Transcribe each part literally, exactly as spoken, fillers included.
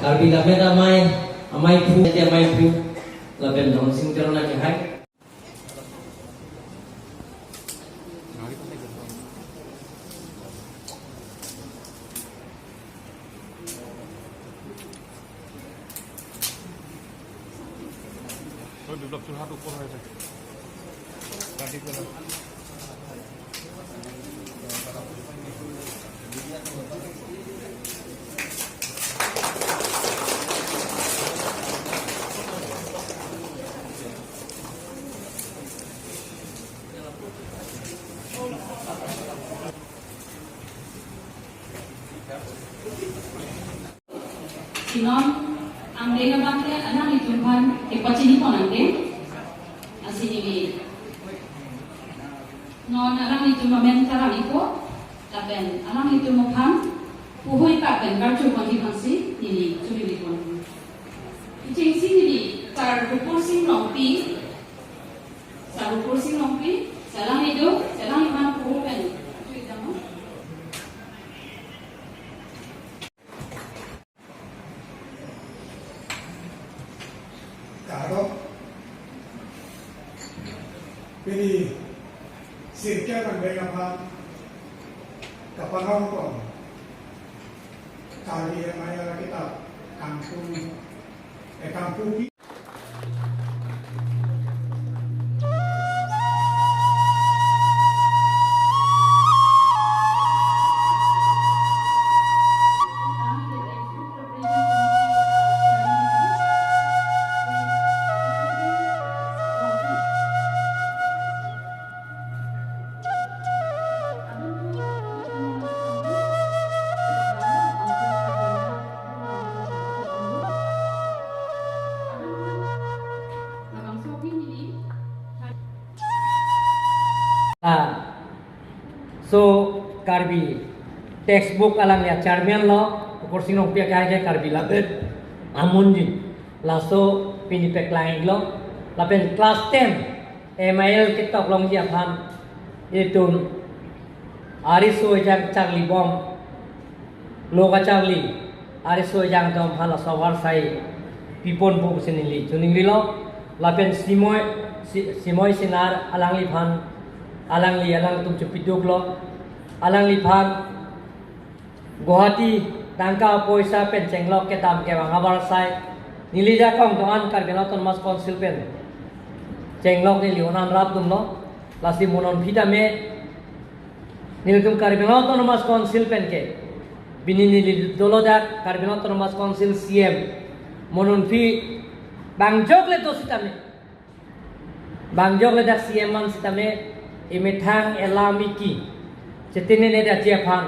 Karbi Lammet Amei, Amei Phu, Amei Phu, lapen Donsing Teron akehai. ওই বিপ্লব, তোৰ হাত ওপৰ হৈ আছে। Si non angdeng abang ke alanglitum aphan kepachini pon angdeng. Lasi neli non alanglitum amen kalang-ikpo, lapen alanglitum aphan puhui pak pen karju ponji aphansi neli chunili pon. Kechengsi neli Sar Rupur Sing Rongpi, Sar Rupur Sing Rongpi, selang idu, selang iman puhui pen. Kado, pini sirkep angdeng aphan kapanong pon Karbi Amei Amei Kitap Kangpu, eh, Kangpu. Ah, so Karbi textbook alangli a-chairman lo, Rupur Sing Rongpi akehai ke Karbi Lammet amunjin. Laso pini paklang-iklo, lapen class ten M I L ketok longji aphan itum ariso ejang charlibom, lo kacharli, ariso ejang atum aphan laso avarsai piponpo pusi neli chuningrilo, lapen Simoi, Si-, Simoi Sinar alangliphan, alangli alangtum chepiduklo, alangliphan Guwahati tangka poisa pen chenglok kedam kevang avarsai, neli ajakong do-an Karbi Anglong Autonomous Council pen chenglok neli un-an rapdunlo, lasi mo non aphi tame nelitum Karbi Anglong Autonomous Council pen ke, pini neli dolo dak Karbi Anglong Autonomous Council C M, mo non aphi bang jokle do sitame, bang jokle dak C M an sitame, emethang elam eki chetine ne daji aphan,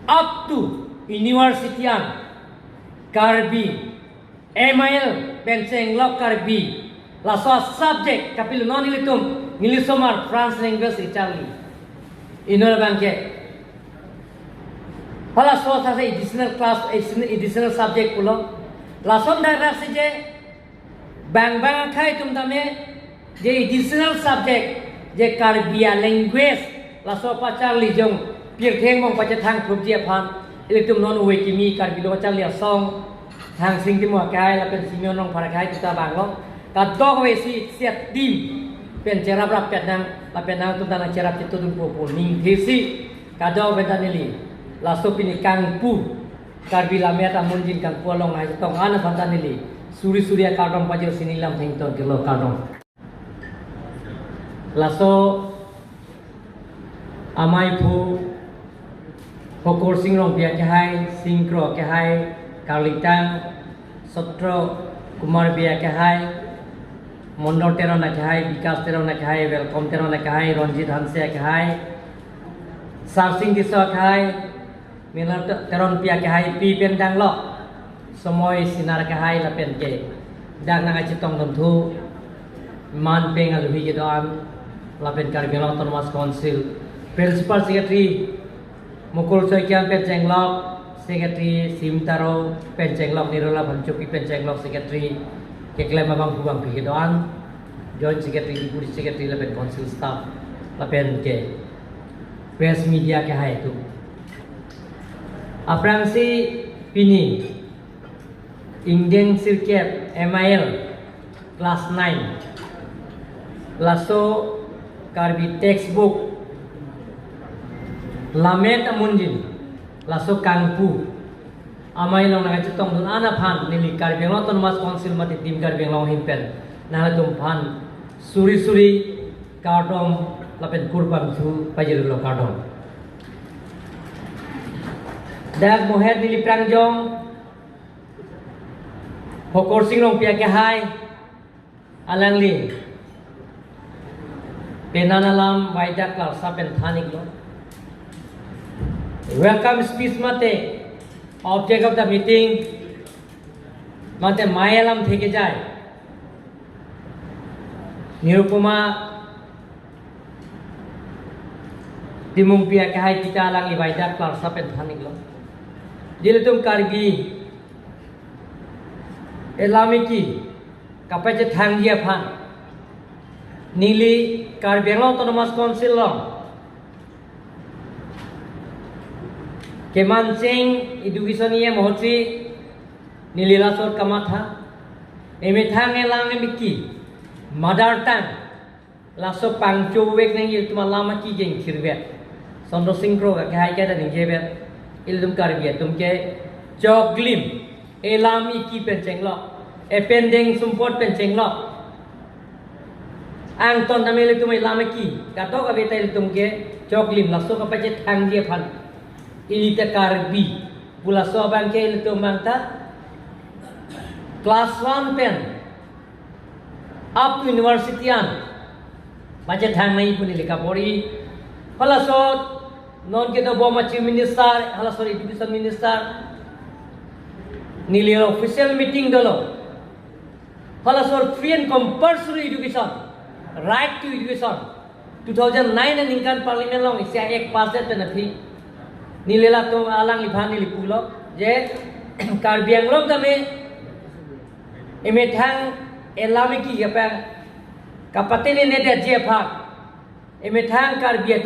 up to university an Karbi M I L pen chenglok Karbi, laso a-subject kapilo non nelitum, neli osomar French language kacharli. Inut abang ke, halaso asai additional class, additional subject pulo. Lason dak rasi je, bang bang akhei atum tame, je additional subject, je Karbi a-language, laso pacharli jong pirthe angbong pachethang thupji aphan, ilitum non ove kimi Karbi lo charli asong, Thangsing Timung akehai lapen Simeon Rongphar akehai tuta banglo. Kadokave si set team pen cherap rap pet nang, lapen nangtum ta nangcherap chetudunpo pu ningthesi, kadokave ta neli laso pini Kangpu, Karbi Lammet amunjin Kangpu along ai tong an aphan ta neli suri suri akardom pajirsi neli lam thengton kelo, kardom. Laso Amei Phu Rupur Sing Rongpi akehai, Singkro akehai, Karlitang, Sotro Kumar Bey akehai, Mondol Teron akehai, Bikas Teron akehai, Welcome Teron akehai, Ronjit Hanse akehai, Sarsing Tisso akehai, Mila Te-, Teronpi akehai pi pen danglo, Simoi Sinar akehai lapen ke dak nangkachetongdun thu, man peng aluhi kedo-an, lapen Karbi Anglong Autonomous Council Principal Secretary Mukul Saikian pen chenglok, Secretary Sim Taro pen chenglok, Nirola Phangchopi pen chenglok, Secretary keklem abang pu bangpi kedo-an, Joint Secretary, Deputy Secretary lapen Council staff, lapen ke press media akehai atum. Aphrangsi pini Ingdeng sirkep M I L class nine. Laso Karbi textbook Lammet Amunjin, laso kangpu amei along nangkachetongdun an aphan neli Karbi Anglong Autonomous Council mate Team Karbi Anglong ahin pen nanglitum aphan suri suri kardom lapen kurvangthu pajirlo, kardom. Dak moher neli prangjong Hokorsing Rongpi akehai, alangli penan alam vaidak klarsa pen than-iklo. Welcome speech mate object of the meeting mate mei alamthe kejai Nirupama Timungpi akehai kita alangli vaidak klarsa pen than-iklo. Ilitum Karbi elam eki kapachethangji aphan neli Karbi Anglong Autonomous Council along kemancheng education E M ahutsi neli laso kamatha, emethang elam eki, mother tongue, laso pangchok vek nangji, ilitum alam eki kengthir vek. Sondro Singkro akehai ke ta ningje vek. Ilitum Karbi atum ke choklim, elam eki pen chenglok, ependeng sumpot pen chenglok. Angton tame ilitum elam eki, kadokave ta ilitum ke choklim, laso kapachethangji aphan. Ili ta Karbi pu laso abang ke ilitum abang ta class one pen up to university an pachethang nangji pu neli kabor-i. Halaso non kedobom a Chief Minister, halaso Education Minister, neli official meeting dolo. Halaso free and compulsory education, right to education, two thousand nine aningkan Parliament along isi a-Act pass det pen aphi neli latum alangliphan neli pulo je Karbi Anglong tame emethang elam eki kapa kapatene-ne detji aphan, emethang Karbi atum